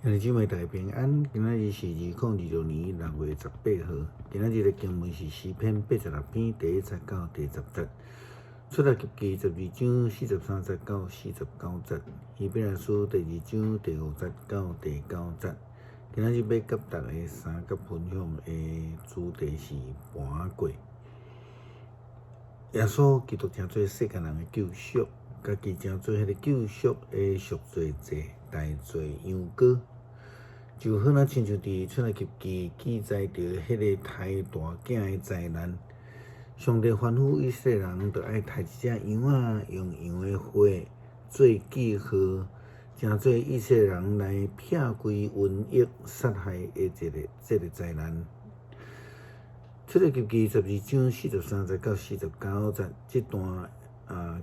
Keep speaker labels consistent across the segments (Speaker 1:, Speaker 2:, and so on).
Speaker 1: 兄弟姊妹大家平安，今仔日是2026年6月18號。今仔日的經文是詩篇86篇第一節到第十節，出埃及記12章43節到49節，希伯來書第二章第五節到第九節。今仔日欲佮大家相佮分享的主題是盤過。耶穌基督成做世間人的救贖，家己成做彼个救贖的贖罪祭，代罪羊羔。就好若親像佇出埃及記記載著彼个刣大囝的災難，上帝吩咐以色列人，著愛刣一隻羊仔，用羊的血做記號，成做以色列人來避開瘟疫殺害的這個災難。出埃及記12章43節到49節，這段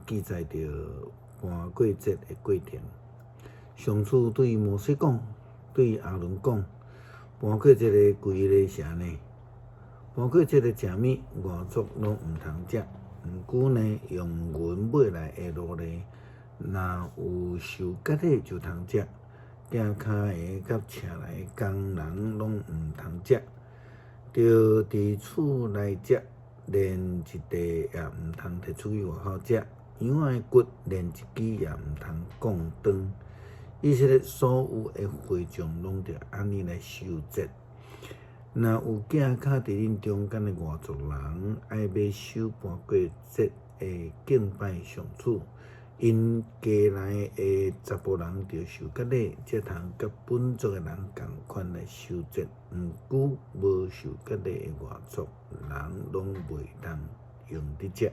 Speaker 1: 記載著盤過節的過程。上主對摩西講，對亞倫講，盤過節的規例是按呢：盤過節的食物，外族攏毋通食。毋過呢，用銀買來的奴隸，若有受割禮就通食。行跤的佮請來的工人攏毋通食。著佇厝內食，連一塊也毋通提出去外口食。羊仔的骨連一支也毋通摃斷。以色列所有的會眾攏著按呢來守節。若有行跤佇恁中間的外族人，愛欲守盤過節的敬拜上主，𪜶家內的查埔人著受割禮，才通佮本族的人仝款來守節。毋過無受割禮的外族人攏袂當用得食。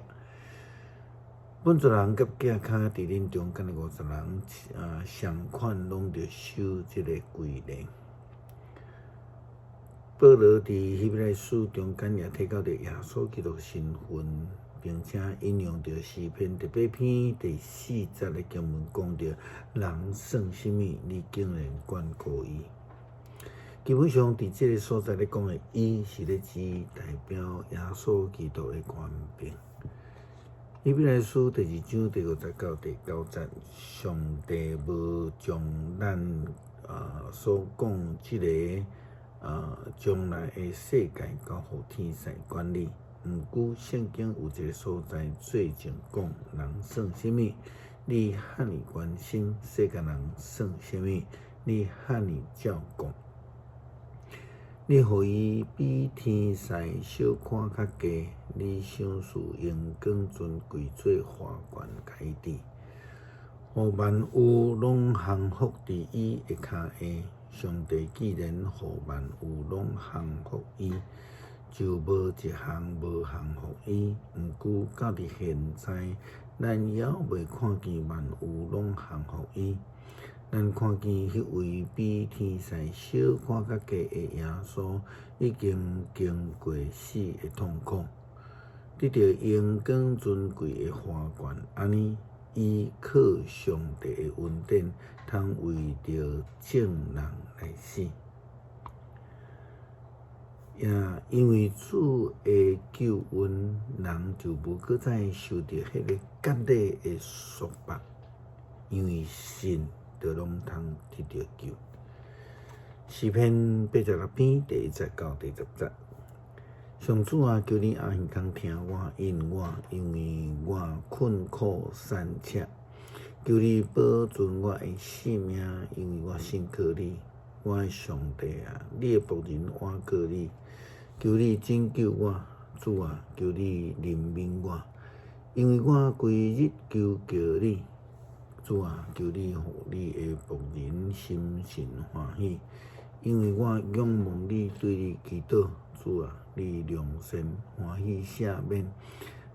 Speaker 1: 本族人佮行跤佇恁中間的外族人，相款攏著守這个規例。保羅佇希伯來書中間也提到著耶穌基督身份，並且引用著詩篇第八篇第四節的經文，講著人算啥物，你竟然關顧伊。基本上，佇這个所在咧講的伊，是咧指代表耶穌基督的權柄。希伯來書第二章第五節到第九節，上帝無將咱所講這个將來的世界交予天使管理。毋過聖經有一个所在做證講，人算啥物，你遐爾關心；世間人算啥物，你遐爾照顧。你予伊比天使小可較低，你賞賜榮光尊貴做華冠共伊戴，予萬有攏降服佇伊的跤下。上帝既然予萬有攏降服伊，就無一項無降服伊。毋過到佇現在，咱猶未看見萬有攏降服伊。咱看見彼位比天使小可較低的耶穌，已經經過死的痛苦，得著榮光尊貴的華冠，按呢，伊靠上帝的恩典，通為著眾人來死。也因為主的救恩，人就無閣再受著彼个割禮的束縛，因為信就攏通得著救。詩篇86篇第一節到第十節，上主啊，求你掩耳孔聽我，應我，因為我困苦搧赤。求你保存我的性命，因為我信靠你，我的上帝啊，你的僕人倚靠你。求你拯救我，主啊，求你憐憫我，因為我規日求告你。主啊，求你予你的僕人心神歡喜，因為我仰望你，對你祈禱。主啊，你良善歡喜赦免，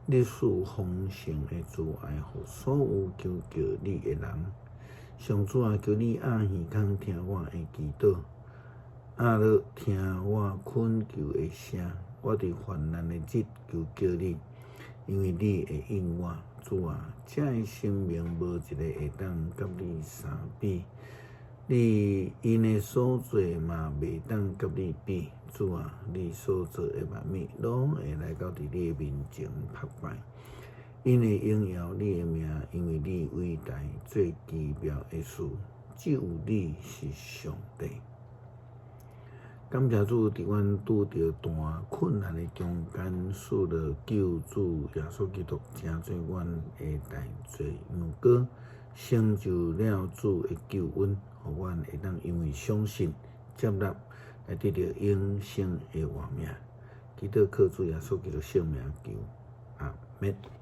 Speaker 1: 你賜豐盛的慈愛予所有求告你的人。上主啊，求你掩耳孔聽我的祈禱，掩耳聽我懇求的聲。我佇患難的日求告你，因為你會應我。主啊，這的神明無一個會當佮你相比，你𪜶的所做嘛袂當佮你比。主啊，你所做的萬物，攏會來到佇你的面前膜拜。𪜶會榮耀你的名，因為你偉大，做奇妙的事，只有你是上帝。感謝主，佇阮拄著大困難的中間，賜了救主耶穌基督，成做阮的代罪羊羔，成就了主的救恩，予阮會當因為相信接納，來得著永生的活命。祈禱靠主耶穌基督聖名求，阿們。